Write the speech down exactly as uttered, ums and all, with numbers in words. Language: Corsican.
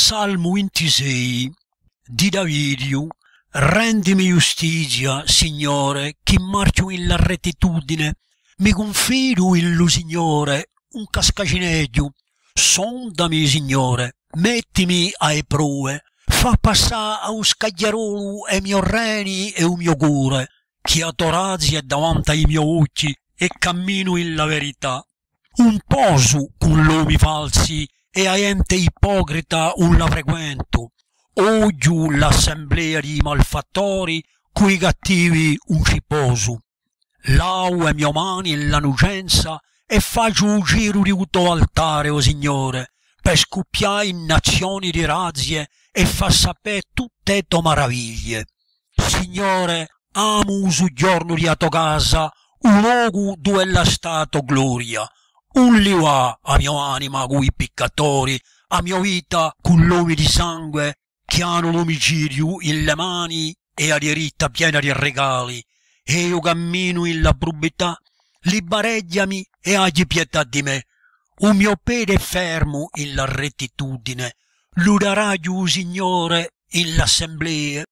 Salmu vintisei di Davidiu. Rendimi ghjustizia, Signore, chì marchju in la rettitudine, mi cunfidu in lu Signore, ùn cascacineghju. Sondami, Signore, mettimi à e prove, fà passà à u scaghjarolu e mio reni è u mio core, chì a to grazia hè davanti à i mio ochji è camminu in la verità. Ùn posu cù l'omi falsi è a ghjente ipocrita ùn la frequentu. Oghju l'assemblea di i malfattori, cù i cattivi ùn ci posu. Lavu e mio mani in la nucenza è facciu u giru di u to altare, o Signore, per scuppià in azzioni di grazie è fà sapè tutte e to maraviglie. Signore, amu u sughjornu di a to casa, u locu duve hè a to gloria. Ùn livà a mio anima cù i piccatori, a mio vita cù l'omi di sangue, chì anu l'omicidiu in le mani è a diritta piena di regali. Eiu camminu in la prubità, libareghjami è aghji pietà di mè. U mio pede hè fermu in la rettitudine, ludaraghju u Signore in l'assemblee.